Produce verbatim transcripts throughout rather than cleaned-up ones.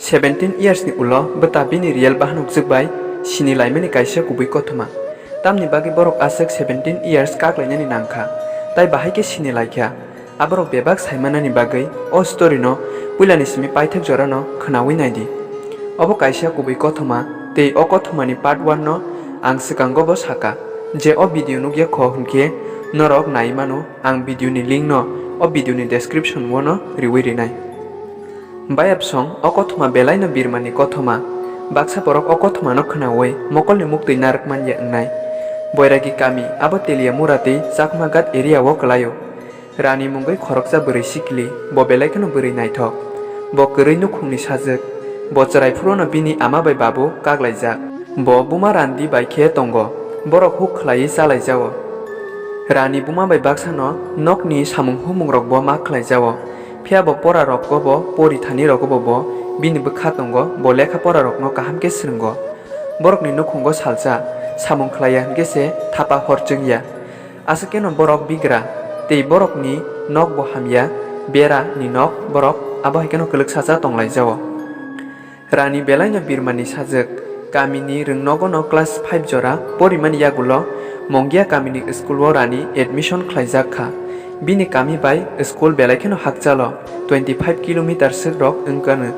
Seventeen years ni ulo bwta bini real bahanok jwk bai sini laimani kaisa kubui kothoma. Tamni bagwi borok aswk seventeen years kak lainani nangkha, tai bahai khe sini laikha. Aborok bebak saimanani bagwi o story no puilani simi paithak jorano khwnawi naidi. Obo kaisa kubui kothoma, tei o kothomani part one no ang swkango bo saka, je o video nukya kho hwnkhe norok nai mano, ang video ni link no o video ni description o no riwi rinai. Bayapsong o kothoma belaino birmani kothoma. Baksa borok o kothomano khwnawi mokolni muktwi narwk manya wngnai. Boiragi kami abo Teliamura tei Chakmaghat area o kwlaio. Rani mungwi khoroksa bwrwi sikli, bo belai kheno bwrwi naithok. Bo kwrwi nukhungni sajwk. Bo chwrai phuru no bini ama bai babu kak laijak. Bo buma Randi bai khe tongo. Borok huk khlaiwi cha laijago. Rani buma bai baksa no nokni samung humung rok bo ma khlai jago. Phiya bo pora rok bo, bo pori thani rogo bo, bo bini bwkha tongo, bo lekha pora rok no kaham khe swrwngo. Borokni nukhungo salsa, samung khlaiya hwnkhe se thapa hor chwngya. Aswk kheno borok bigra, tei borokni nok bo hamya, bera ni nok borok abo hai kheno kwlwksacha tong lai jago. Rani belaino birmani sajwk, kamini rwngnogono class five jora porimani yagulo Mongia kamini school o Rani admission khlaijak kha. Bini kami bai school belai kheno hakchalo, twenty five kilometer swk rok wngkano.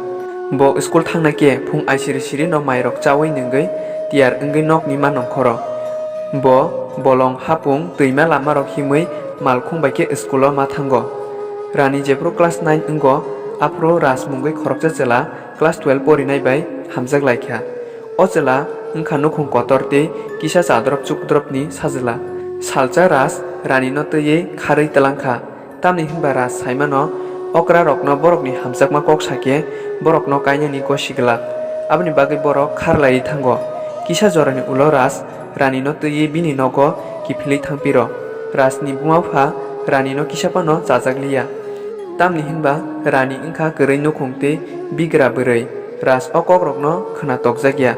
Bo school thangna khe phung aisiri siri no mairok chawi nungwi tiyar wngwi nokni ma nongkhoro. Bo bolong hapung twima lama rok himwi malkhung bai khe school o ma thango. Rani jephru class nine wngo, aphuru Raj mungwi khoroksa chwla class twelve porinai bai hamjak lai kha. O chwla wngkha nukhung kotor tei kisa chadrop chukdropni sajwla. Salsa Raj Rani no twiwi kharwi twlang kha. Tamni hwnba Raj saimano okra rokno borokni hamjakma kok sakhe borokno kainani gosi glak. Aboni bagwi borok khar laiwi thango. Kisa jorani ulo Raj Rani no twiwi bini nogo kiphilwi thangphiro. Raj ni buma bupha Rani no kisa phano chajak liya. Tamni hwnba Rani wngkha kwrwi nukhung tei bigra bwrwi. Raj o kok rokno khwna tokjak ya.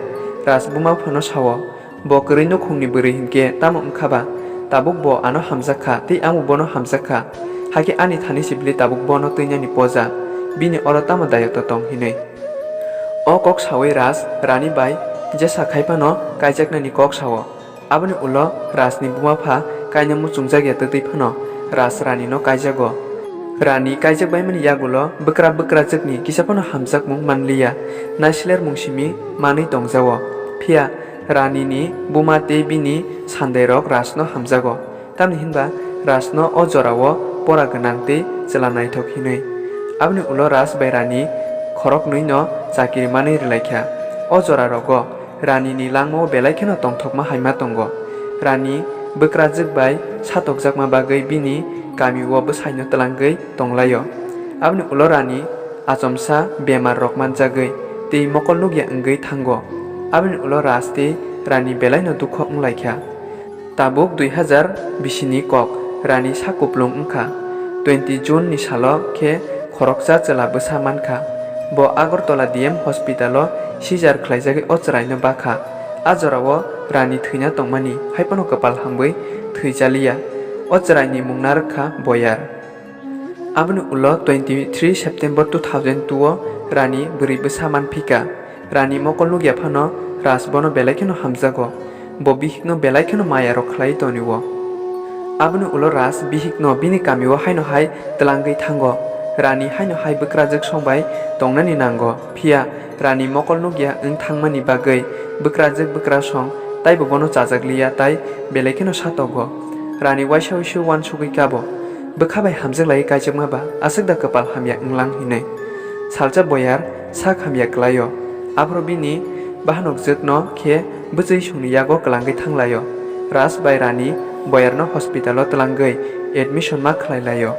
Raj buma bupha no sao, bo kwrwi nukhungni bwrwi hinkhe tamo wngkha ba? Tabuk bo ano hamjak kha tei amo bono hamjak kha. Hakhe ani thani sibili tabuk bono twinani poja. Bini oro tamo dayoto tong hinwi. O kok sawi Raj Rani bai jesa khai phano kaijaknani kok sao. Aboni ulo Rajni buma bupha kaina muchungjak ya twtwi phano Raj Rani no kaijago. Rani kaijak baimani yagulo bwkra bwkrajwkni kisa phano hamjakmung manliya, naisiler mung simi manwi tongjago. Phiya Rani ni buma tei bini sandairok Raj no hamjago. Tamni hwnba Raj no o jorao pora gwnang tei chwla naithok hinwi. Aboni ulo Raj bai Rani khoroknwi no chakiri manwi rwlaikha. O jora rogo Rani ni langmao belai kheno tongthokma haima tongo. Rani bwkrajwk bai satokjakma bagwi bini kamio bwsaino twlangwi tonglaio. Aboni ulo Rani achomsa bemar rok manjagwi tei mokol nukya wngwi thango. Aboni ulo Raj tei Rani belaino dukho wnglaikha. Tabuk dui hazar bisi ni kok, Rani sak kuplung wngkha. Twenty June ni salo khe khoroksa chwla bwsa mankha. Bo Agartala D M hospital o seizure khlaijagwi o chwraino bakha. A jorao Rani thwina tongmani, hai phano kwpal hamwi thwijaliya. O chwraini mung narwkha Boyar. Aboni ulo twenty three September two thousand two o Rani bwrwi bwsa manphika. Rani mokol nukya phano Raj bono belai kheno hamjago. Bo bihikno belai kheno maya rok khlai tonio. Aboni ulo Raj bihikno bini kamio haino hai twlangwi thango. Rani haino hai bwkrajwk song bai tongnani nango. Phiya Rani mokol nukya wng thangmani bagwi bwkrajwk bwkrasong taibo bono chajak liya tai belai kheno satogo. Rani waisa uisu uansugwi kabo. Bwkha bai hamjak lai kaijakma ba aswk da kwpal hamya wnglang hinwi. Salsa Boyar sak hamya kwlaio. Aphuru bini bahanok jwkno khe bwchwi songni yago kwlangwi thanglaio. Raj bai Rani Boyarno hospital o twlangwi admission ma khlai laio.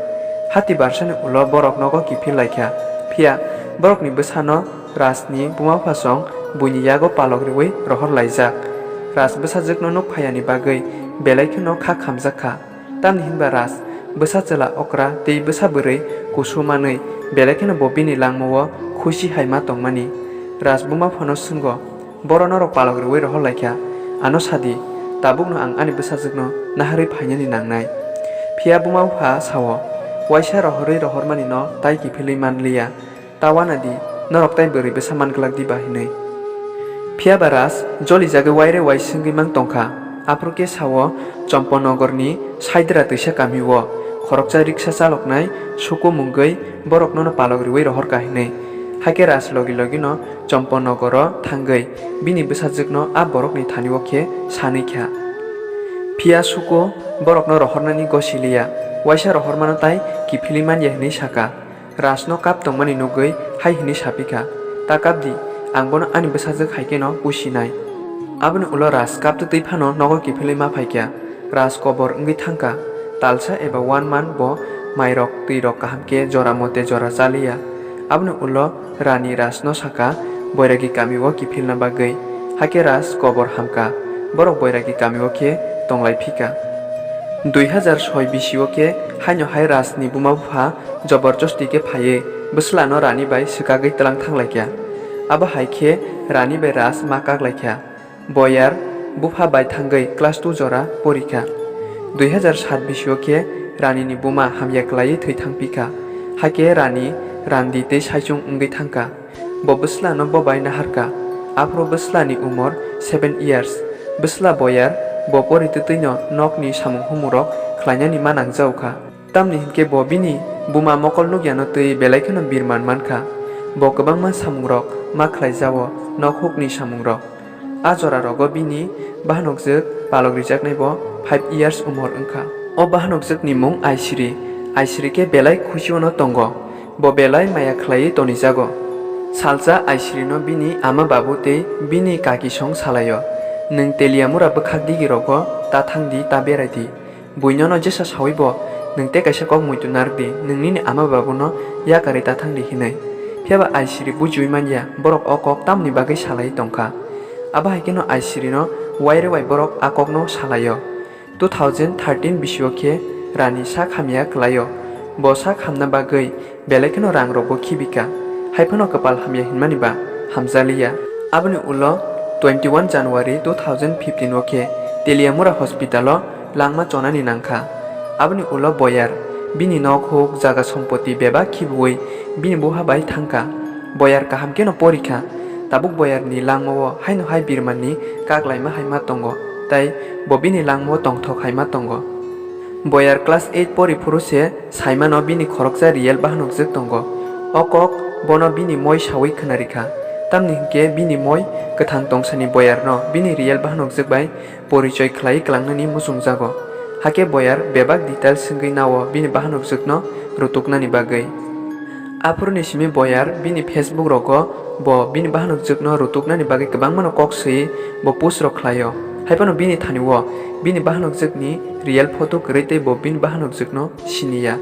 Hati barsani ulo borok nogo kiphil laikha. Phiya borokni bwsano Rajni buma bupha song buini yago palok riwi rohor laijak. Raj bwsajwkno nuk phaiyani bagwi belai kheno kha khamjak kha. Tamni hinba Raj bwsa chwla okra tei bwsa bwrwi kusu manwi belai kheno bo bini langmao khusi hai ma tongmani. Raj buma phano swngo, "Boro norok palok riwi rohor laikha, ano sadi, tabukno ang ani bwsajwkno naharwi phainani nangnai." Phiya buma bupha sao, "Waisa rohorwi rohormani no tai kiphilwi manliya." Ta uanadi, Norok tai bwrwi bwsa man glak diba hinwi. Phiya ba Raj jolijagwi waire wai swngwi mang tongkha. Aphuru khe sao Chomponogorni Saidra twisa kamio khoroksa riksa chaloknai Suku mungwi borokno palok riwi rohorkha hinwi. Hakhe Raj logi logino Chomponogoro thangwi bini bwsajwkno a borokni thanio khe sanwi kha. Phiya Suku borokno rohornani gosi liya, waisa rohormano tai kiphilwi manya hinwi saka. Rajno kap tongmani nugwi hai hinwi saphi kha, "Ta kap di, ang bono ani bwsajwk hai kheno pusinai." Aboni ulo Raj kap twtwi phano nogo kiphilwi ma phai kha. Raj kobor wngwi thang kha. Talsa eba one month bo mairok twirok kaham khe jora mote jora cha liya. Aboni ulo Rani Rajno saka, boiragi kamio kiphilna bagwi. Hakhe Raj kobor hamkha, borok boiragi kamio khe tonglai phika. Dui hazar soi bisio khe haino hai Rajni buma bupha joborjosti khe phaiwi bwslano Rani bai swkagwi tlang thanglaikha. Abo hai khe Rani bai Raj ma kaklaikha. Boyar bupha bai thangwi class two jora porikha. Dui hazar sat bisio khe Ranini buma hamya kwlaiwi thwi thangphikha. Hakhe Rani randi tei saichung wngwi thangkha. Bo bwslano bo bai naharkha. Aphuru bwslani umor seven years. Bwsla Boyar bo pori twtwino nokni samung humurok khlainani ma nangjaokha. Tamni hinkhe bo bini buma mokol nukyano twi belai kheno birman mankha. Bo kwbangma samungrok ma khlaijago, nok hukni samungrok. A jorarogo bini bahanokjwk palok rijaknai bo five years umor wngkha. O bahanokjwkni mung Aisiri. Aisiri khe belai khusio no tongo. Bo belai maya khlaiwi tonijago. Salsa Aisirino bini ama babu tei bini kakisong salaio, "Nwng Teliamura bwkhak digirogo ta thang di, ta berai di." Buinono jesa sawibo, "Nwng tei kaisa kok muitu narwk di, nwng nini ama babuno yakarwi ta thang di," hinwi. Phiya ba Aisiri bujiwi manya, borok o kok tamni bagwi salaiwi tongkha. Abo hai kheno Aisirino waire wai borok a kokno salaio. Two thousand thirteen bisio khe Rani sak hamya kwlaio. Bo sak hamna bagwi belai kheno rangrokbo khibika. Hai phano kwpal hamya hinmani ba hamjaliya. Aboni ulo twenty one January two thousand fifteen o khe Teliamura hospital o langma chonani nangkha. Aboni ulo Boyar bini nok huk jaga sompoti bebak khibiwi bini buha bai thangkha. Boyar kaham kheno porikha. Tabuk Boyarni langmao haino hai birmanni kaklaima hai ma tongo, tei bo bini langmao tongthok hai ma tongo. Boyar class eight pori phuru se saimano bini khoroksa real bahanokjwk tongo. O kok bono bini moi sawi khwnarikha. Tamni hinkhe bini moi kwthang tongsani Boyarno bini real bahanokjwk bai porichoi khlai klangnani muchungjago. Hakhe Boyar bebak details wngwi nao bini bahanokjwkno rutuknani bagwi. Aphuruni simi Boyar bini Facebook rogo bo bini bahanokjwkno rutuknani bagwi kwbangmano kok swi bo post rok khlaio. Haiphano bini thanio bini bahanokjwkni real photo kwrwi tei bo bini bahanokjwkno siniya.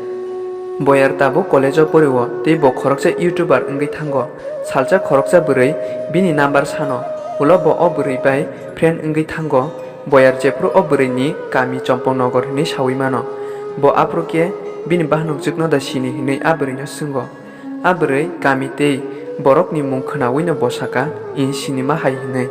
Boyar tabuk college o porio tei bo khoroksa YouTuber wngwi thango. Salsa khoroksa bwrwi bini number sano, ulo bo o bwrwi bai friend wngwi thango. Boyar jephru o bwrwini kami Chompongnogor hinwi sawi mano. Bo aphuru khe bini bahanokjwkno da sini hinwi a bwrwino swngo. A bwrwi kami tei borokni mung khwnawino bo saka, "Ing sinima hai," hinwi.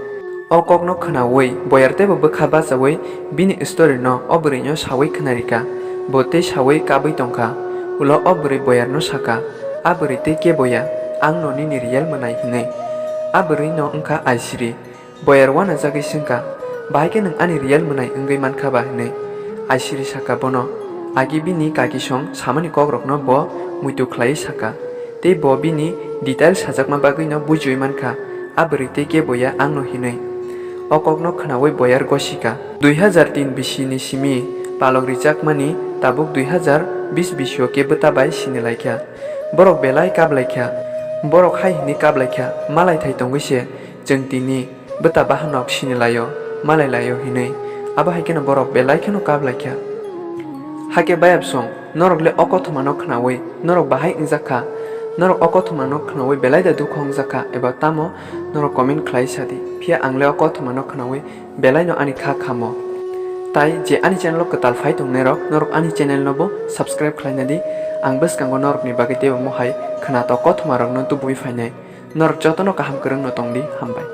O kokno khwnawi Boyar teibo bwkha bachawi bini story no o bwrwino sawi khwnarikha. Bo tei sawi kabwi tongkha. Ulo o bwrwi Boyarno saka, "A bwrwi tei kebo ya, ang no nini real mwnai," hinwi. A bwrwi no wngkha Aisiri. Boyar uanajagwi swngkha, "Bahai khe nwng ani real mwnai wngwi mankha ba?" hinwi. Aisiri saka bono, agi bini kakisong samani kokrokno bo muitu khlaiwi saka. Tei bo bini detail sajakma bagwino bujiwi mankha, a bwrwi tei kebo ya ang no hinwi. O kokno khwnawi Boyar gosika. Dui hazar tin bisini simi palok rijakmani tabuk dui hazar bis bisio khe bwta bai sinilaikha. Borok belai kaplaikha. Borok hai hinwi kaplaikha, "Malai thai tongwi se chwng tini bwta bahanok sinilaio, malailaio," hinwi. Abo hai kheno borok belai kheno kaplaikha. Hakhe bayapsong, norok le o kothomano khwnawi norok bahai wngjak kha? Norok o kothomano khwnawi belai da dukhu wngjak kha eba tamo? Norok comment khlai sa di. Phiya ang le o kothomano khwnawi belaino ani kha khamo. Tai je ani channel o kwtal phai tongnai rok, norok ani channel no bo subscribe khlaina di. Ang bwskango norokni bagwi teibo mohai khwnatok kothoma rokno tubui phainai. Norok jotono kaham kwrwngno tong di, hambai.